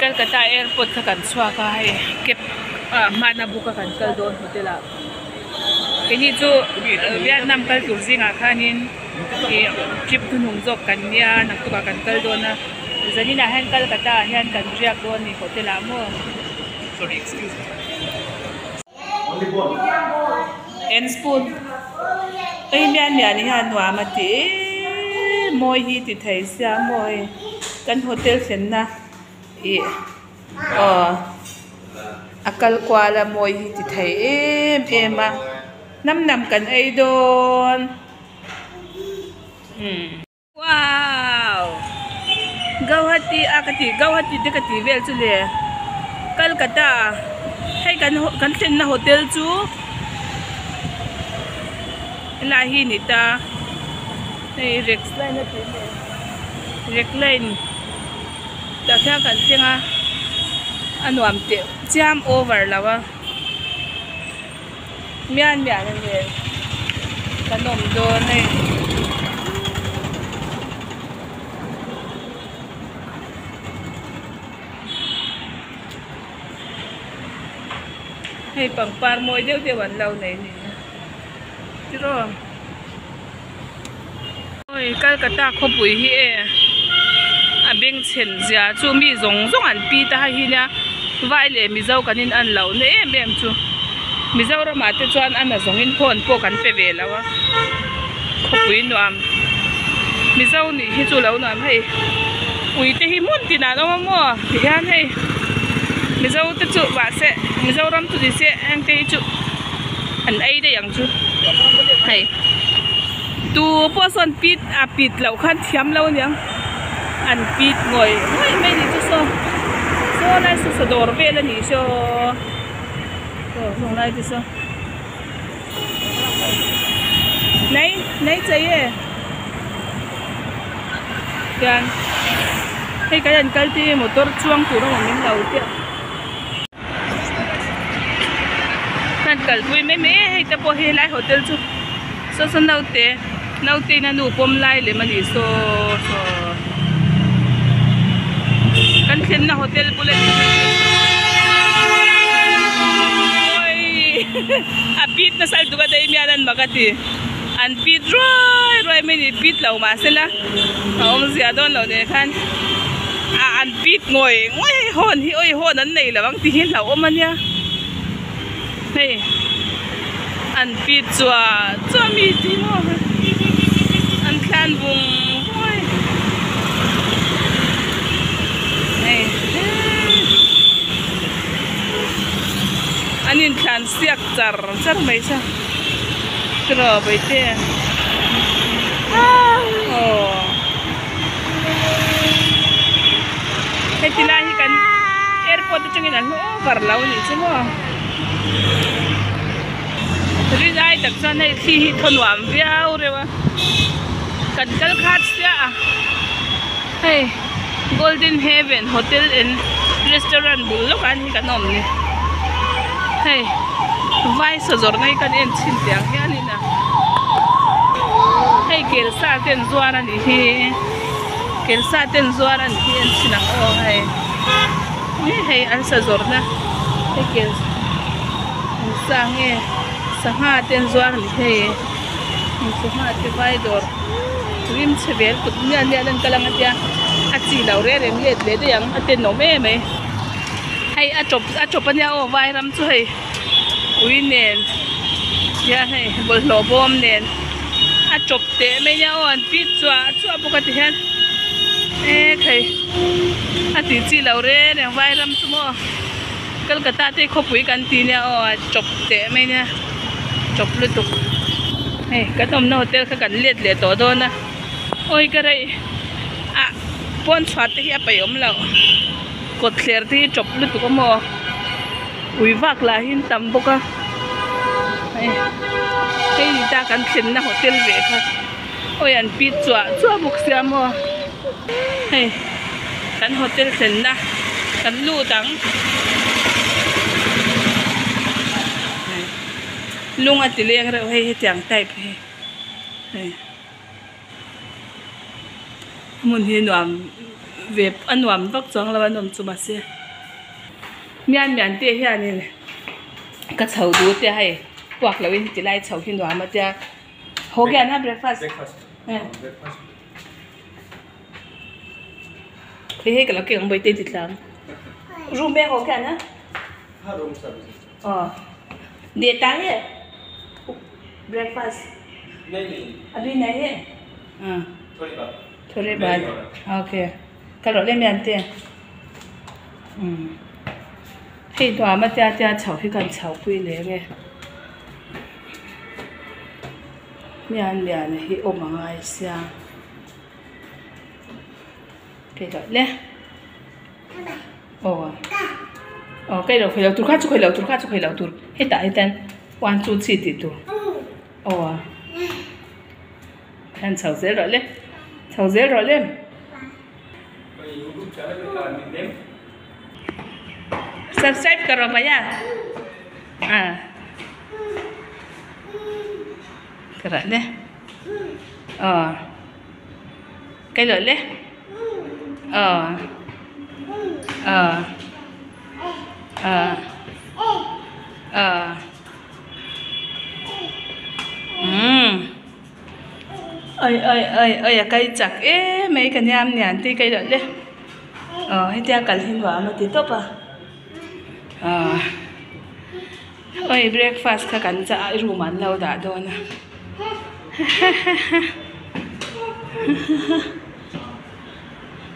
Calcutta airport kha kan chhuak a hei cab ah hmana book a kan kal dawn hotel ah keini chu Vietnam kal tur zingah khanin ih trip hnuhnung zawk kan nia naktukah kan kal dawn a zaninah hian Calcutta ah hian kan riak dawn a ni hotel ah maw. En spoon ei mian mian hian nuam a ti em mawi hi ti thei sia maw hei kan hotel thlenna ih aw a kal kual a mawi hi ti thei em em a hnam hnam kan ei dawn umm. Wow! Gauhati a ka tih Gauhati te ka tih vel chu le Calcutta hei kan kan thlenna hotel chu helai hi ni ta hei rex line a tih hmel rek line tah khian kan thleng a a nuam teh chiam over lo a. Mian mian a ni kan awm dawn hei. Hei pangpar mawi deuh deuh an lo nei a ni tiraw awi Calcutta khawpui hi e a bengchhen zia chu mi zawng zawng an pi ta hi nia vai leh mizo kan in an loh na em em chu Mizoramah te chuan a na zawngin phone pawh kan pe ve lo a khawpui nuam mizo nih hi chu lo nuam hei ui te hi hmun tinah an awm a maw tihian hei mizo te chu mahse Mizoram chu ni se heng te hi chu an ei daih ang chu hei tu pawh sawn pit a pit loh khan thiam lo aniang an pit ngawih ngawih mai ni chu saw saw lai saw saw dawr vel a nih saw aw saw lai te saw nei nei chei e hian hei kan han kal te hi motor chuang tur a awm em lo te. Kan kalpui mai mai e hei te pawh hi helai hotel chu saw saw naute naute in a nu pawm lai lem a ni saw saw kan thlenna hotel bula ni awii a pit nasa lutuk a daimian an mak a ti an pit ruai ruai mai a ni pit lo mahsela a awmzia dawn lo nen khan. Ah an pit ngawih ngawih hei hawn hi awi hawn an nei lo ang tih hi hlauhawm a nia hei an pit chuah chuah mi tih maw an thlan vung vung a hei an inthlan siak char char mai sa tiraw bawihte aw. Heti lai hi kan airport atangin a hlu over lo a nih chu maw rin ai tak chuan hei thli hi thaw nuam viau reuh a kan kal khat chiah a hei golden heaven hotel and restaurant bul lawkah an hi kan awm ni hei vai saw zawrhna hi kan en chhin teh ang hianin a. Hei kelsa ten zuar a nih hi kelsa ten zuar a nih hi en chhin ang aw hei nge hei an sa zawrhna hei kel sa nge sangha ten zuar a ni hei sangha te vai dawr rim chhe vel kut mial mial an kal ang a tia a chi lo reng reng let leh daih ang a tenawm em mai hei a tawp a tawp a nia aw vai ram chu hei. Ui nen hian hei bawlhhlawh bawm nen a chawp teh mai nia aw an pit chuah chuah bawk a ti hian e khai a tih chi lo reng reng vai ram chu maw Calcutta te khawpui kan ti nia aw a chawp teh mai nia chawp lutuk hei kan awmna hotel kha kan let leh tawh dawn a awi ka rei ah pawn chhuat te hi a peih awm loh kawtthler te hi chawp lutuk a maw. Ui vak lah hi an tam bawk a hei hei ni ta kan thlenna hotel ve kha awi an pit chuah chuah bawk sia maw hei kan hotel thlenna kan lut ang lung a ti leng reuh hei hetiang type hi hei hmun hi nuam. ve a nuam vak chuang lo a nawm chu mahse mian mian te hianin ka chho duh te hei puak loh in ti lai chho hi nuam a tia ho gya na breakfast hei hei ka lo keng ang bawihte ti tlang room e ho gya na aw deta he breakfast abhi nahi hai thode baad okay kal rawh le mian te umm hei nuam a tia tia chho hi kan chho pui leh nge mian mian hi awm a ngai sia kei rawh le aw aw kei lo khawi lo tur kha chu khawi lo tur kha chu khawi lo tur hetah hian one two three tih tur aw. Khan chho zel rawh le chho zel rawh le. Subscribe karo bhaiya ah kara le aw kai lo le aw aw aw aw umm. Oi oi oi oi a kai chak em mai ka niam nian te kai loh le aw hetia kal hi nuam a ti tawp a aw oi breakfast kha kan chah a room ah an lo dah dawn a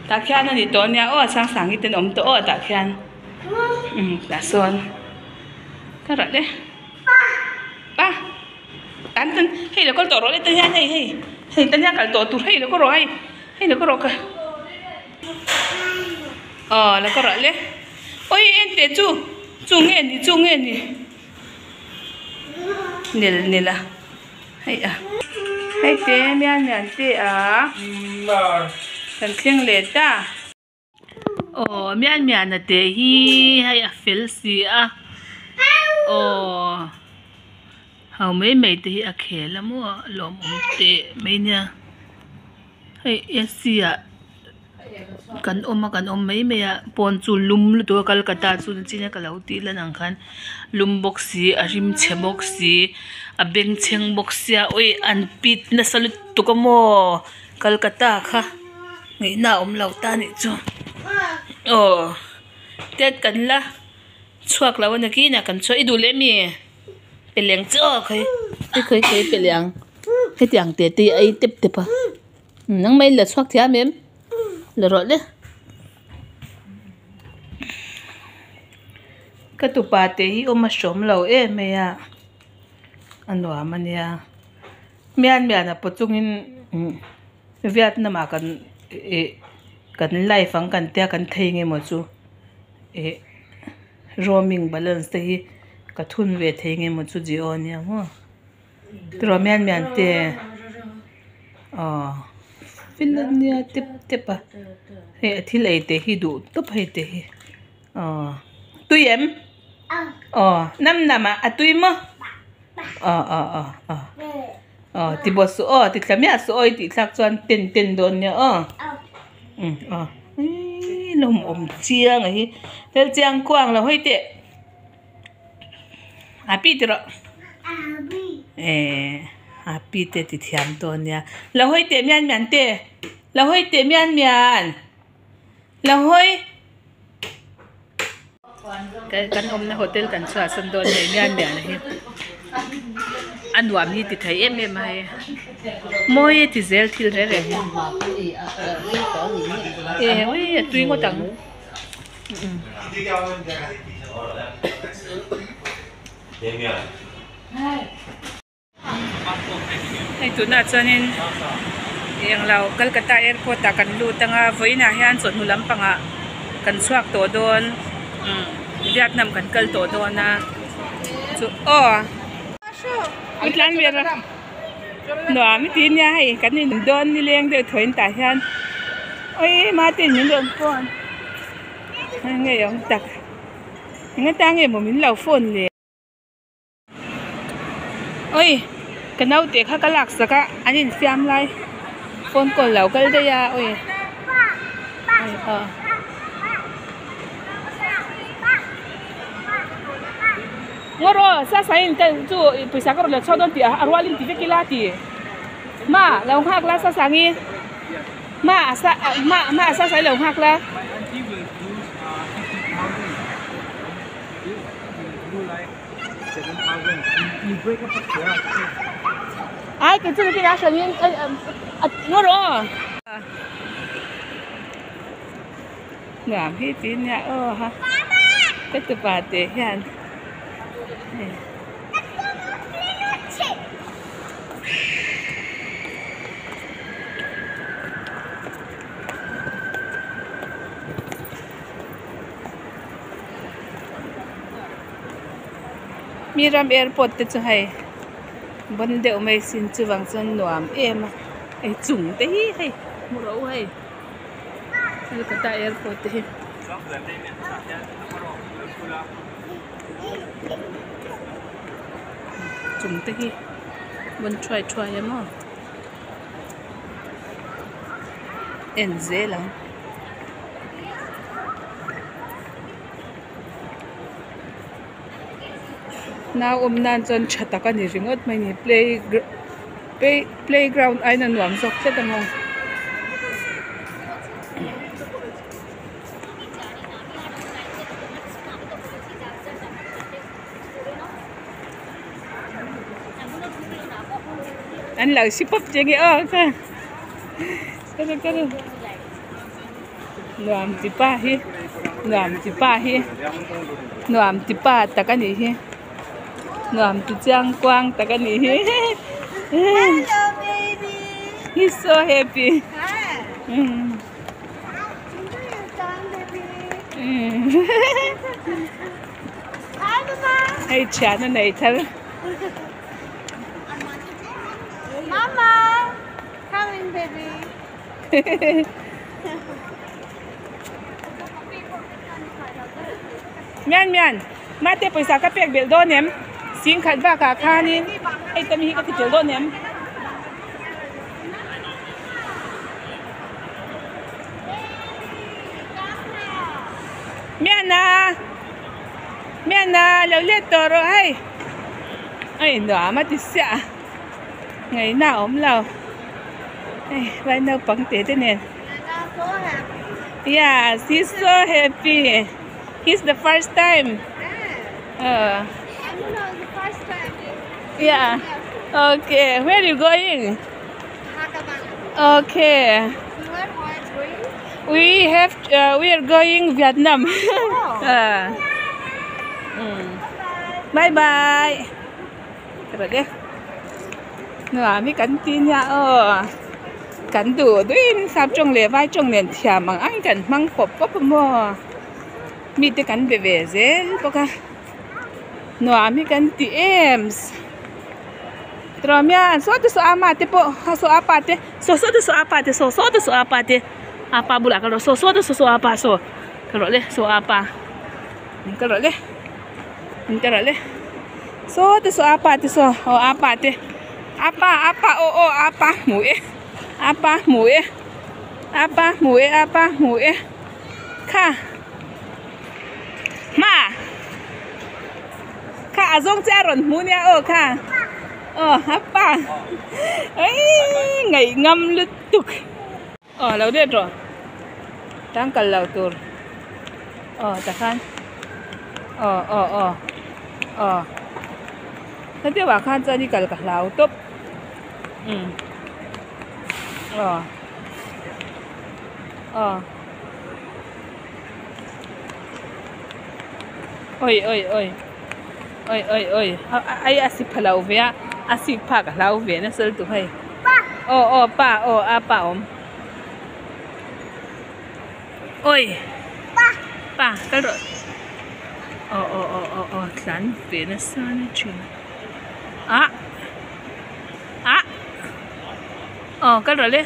tah khian a ni tawh ania aw sang sang hi te an awm tawh aw tah khian umm tah sawn ka rawh le pa. An tan hei lo kal tawh rawh le ta hian hei hei hei tan hian kal tawh tur hei lo ka rawh hei hei lo ka rawh ka aw lo ka rawh le awi en teh chu chu nge ni chu nge ni nel nel a hei a hei te mial mial te a kan thleng leh ta. Aw mial mial na te hi hei a fel si a aw ho mai mai te hi a khel a maw lawmawm teh mai nia hei A_C ah kan awm a kan awm mai mai a pawn chu lum lutuk a Kolkata chu chin a ka lo tih lan ang khan lum bawk si a rim chhe bawk si a bengchheng bawk sia awi an pit nasa lutuk a maw Kolkata kha. Ngaihna a awm lo ta nih chu aw tet kan la chhuak lo a ni kinah kan chhuak i duh leh mi pe leng chu aw khawi khawi khawi pe leh ang hetiang te te hi a ei tep tep a nangmah in la chhuak thiam em la rawh le ka tupa te hi awm a hrawm lo em mai a a nuam a nia mian mian a paw chungin. Vietnam ah kan ih kan live ang kan tia kan thei nge maw chu ih roaming balance te hi ka thun ve thei nge maw chu jio ania maw tiraw mian mian te aw feel ania tep tep a hei a thil ei te hi duh tawp hei te hi aw tui em aw nam nam ah a tui maw aw aw aw aw. Aw ti bawh suh aw ti thla miah suh aw i tih thlak chuan ten ten dawn nia aw umm aw iiii lawmawm chiang a hi tel chiang kuang lo hawi teh a pi ti rawh eh a pi te ti thiam dawn nia lo hawi teh mian mian te lo hawi teh mian mian lo hawi. Kan awmna hotel kan chhuahsan dawn hei mial mial hi a nuam hi ti thei em em a hei mawi a ti zel thil reng reng hi e ui a tui ngawt ang. Hei tunah chuanin englo Calcutta airport ah kan lut anga vawiinah hian chawhnu lampangah kan chhuak tawh dawn umm Vietnam kan kal tawh dawn a chu aw u tlan ber a nuam i ti nia hei kan in dawn ni leng deuh thaw in tah hian awii mate in min rawn phone ngei awm tak eng atang nge maw min lo phone le. Oi ka naute kha ka lak sak a an insiam lai phone call lo kal daih a oi Hei aw. Ngaw rawh sa sai in ka chu pawisa ka rawn la chhuak dawn tih a rual in ti vek ila ti. Ma lo nghak la sa sangi ma sa ma ma sa sai lo nghak la. Ai kei chu nikin a hran in ngaw rawh aw. Nuam hi ti nia aw ha ka tupa te hian hei. Mi ram airport te chu hei bon deuh mai sin chuvang chuan nuam em a hei chung te hi hei hmu rawh u hei Kolkata airport te hi. Chung te hi bon thuai thuai em aw en zel ang. Nau awm nan chuan tha tak a ni ringawt mai ni play playground aiin a nuam zawk tlat ang aw. An lo si pawp che nge aw kha nuam ti pa hi nuam ti pa hi nuam ti pa tak a nih hi nuam ti chiang kuang tak a nih hi he's so happy hei thian a nei thar. Mian mian mate pawisa ka pek belh dawn em sing khat bakah khanin hei tami hi ka ti tel dawn em. Mian a mian a lo let tawh rawh hei a innuam a ti siah a ngaihna a awm lo hei vai naupang te te nen yes he's so happy he's the first time ah yeah okay where you going okay we have we are going Vietnam ah bye bye. Rawh le nuam hi kan ti nia aw kan duh duhin sap tawng leh vai tawng nen thiam ang ang kan hmang pawp pawp a maw mite kan be ve zel bawk a nuam hi kan ti em tawm hian saw te saw ama te pawh saw apa te saw saw te saw apa te saw saw te saw apa te apa bulah ka rawh saw saw te saw saw apa saw ka rawh le saw apa ka rawh le. An ka rawh le saw te saw apa te saw aw apa te apa apa aw aw apa hmu e apa hmu e apa hmu e apa hmu e kha hma kha a zawng che a rawn hmu nia aw kha aw apa eii ngaih ngam lutuk. Aw lo let rawh tang kal lo tur aw takhan aw aw aw aw hla deuh ah khan chuan i kal ka hlau tawp umm aw aw oi oi oi oi oi oi ai a si pha lo ve a a sik phak a hlau ve nasa lutuk hei aw aw pa aw a pa awm oi pa kal rawh aw aw aw aw aw tlan ve nasa ni thin ah ah aw kal rawh le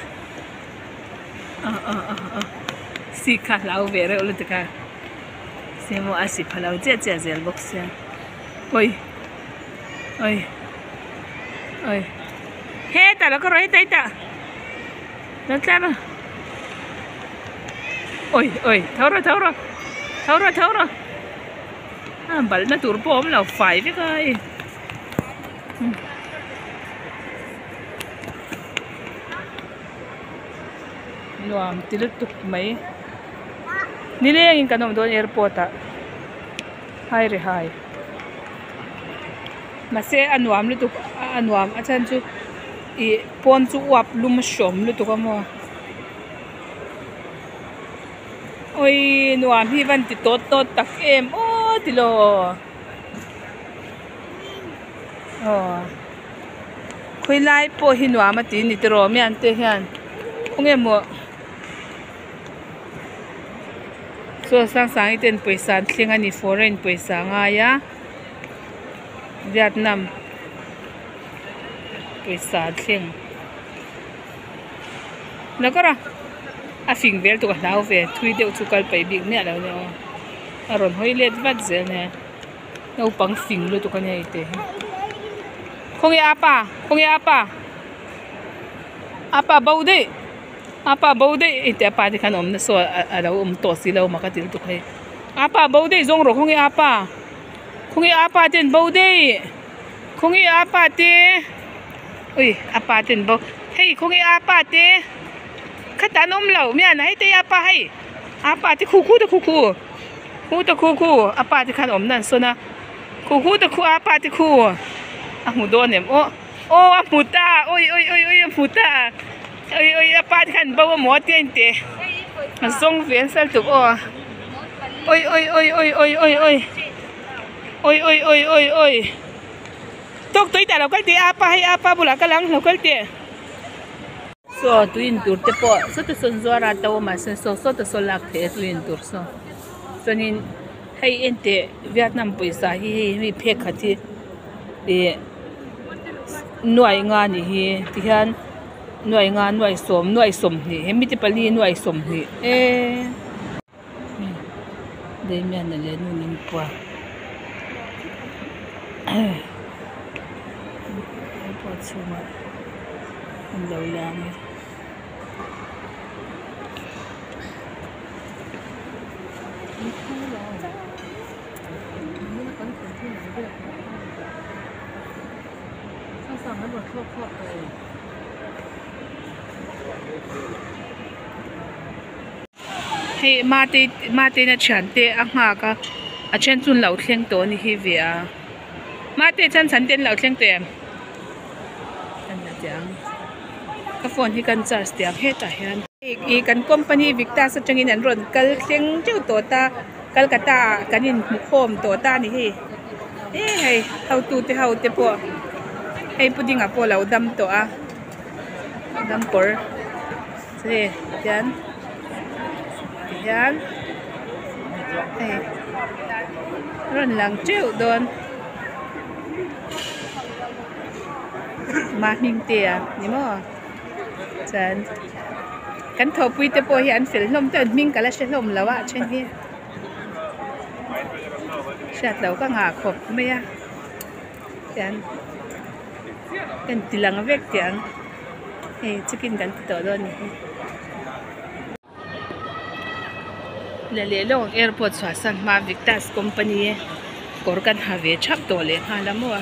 aw aw aw aw sik kha a hlau ve reuh lutuk a. Semo a si pha lo chiah chiah zel bawk sia oi oi oi hetah lo ka rawn heta hetah lo tlar a. Oi oi tho rawh tho rawh tho rawh tho rawh a balhna tur pawh a awm lo fai vek a hei nuam ti lutuk mai nilengin kan awm dawn airport ah hai ri hai mahse a nuam lutuk a nuam a chhan chu ih pawn chu uap lum hrawm lutuk a maw. Awii nuam hi van ti tawt tawt tak em aw tilo aw khawilai pawh hi nuam a ti ni tiraw mian te hian khawnge maw chaw sang sang hi ten pawisa an thleng a ni foreign pawisa a ngai a Vietnam pawisa an thleng. La kawr a a fing vel tuk a hlau ve thui deuh chu kal peih bik miah lo nia aw a rawn hawi let vat zel nia naupang fing lutuk a nia hei te hi khawnge apa khawnge apa apa bo daih apa bo daih hei te apa te khan awm nasa a lo awm tawh si lo mak a ti lutuk hei apa bo daih zawng rawh khawnge apa khawnge apa ten bo daih khawnge apa te. Ui a pa ten bawk hei khawnge a pa te khatah an awm lo mian hei te a pa hei a pa te khu khu te khu khu khu te khu khu a pa te khan awm na an sawn a khu khu te khu a pa te khu a hmu dawn em aw aw a hmu ta awi awi awi awi a hmu ta awi awi a pa te khan bo amaw tia inte a zawng ve nasa lutuk aw awi awi awi awi awi awi awi awi awi awi awi awi. Tawk tui tah lo kal teh a pa hei a pa bulah kal ang lo kal teh. Saw tui in tur te pawh sawta sawn zuar a to a mahse saw sawta saw lak theih a tui in tur saw chuanin hei en teh Vietnam pawisa hi hei mi phek khat hi ih nuai nga a nih hi tihian nuai nga nuai sawm nuai sawmhnih he mite pali nuai sawmhnih eee. Damian-a leh nu min pua airport chhungah an lo lang a. Hei mate mate na thian te a nghak a a then chu an lo thleng tawh a ni hi ve a mate chuan chhan te an lo thleng tawh em an la teh ang ka phone hi kan charge teh ang hetah hian ih kan company victus atangin an rawn kal thleng teuh tawh ta Calcutta ah kan inhmu khawm tawh ta a ni hei e hei hotu te ho te pawh hei pudding ah pawh a lo dam tawh a dam kawr. Hei tian tihian hei rawn lang teuh dawn Mahmingtea ni maw chuan kan thawhpui te pawh hi an fel hlawm teuh an hming ka la hre hlawm lo a a then hi hriat loh ka nghah khawp mai a tian. Kan ti lang vek teh ang hei chicken kan ti tawh dawn a ni hi leh leh lawk ang airport chhuah san hma Victus company kawr kan ha ve thap tawh leh nghal a maw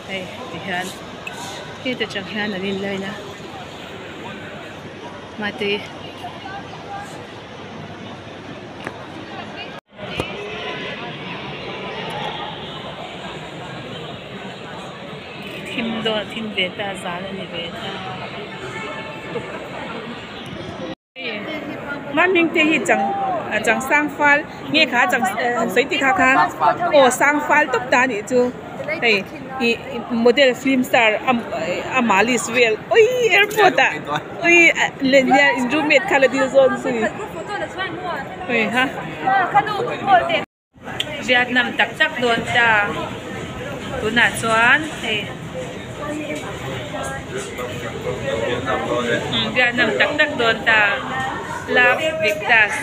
hei ti hian heta tang hian an in line a mate. Thim dawn thim ve ta zan a ni ve ta Hmanhming te hi chang chang sang fal nge kha chang han sawi tih kha kha aw sang fal tawp ta anih chu hei ih model film star a malis vel awii airport ah awii nia in roommate kha la dil zawn zui. Vietnam tak tak dawn ta tunah chuan hei Vietnam tak tak dawn ta love Victus.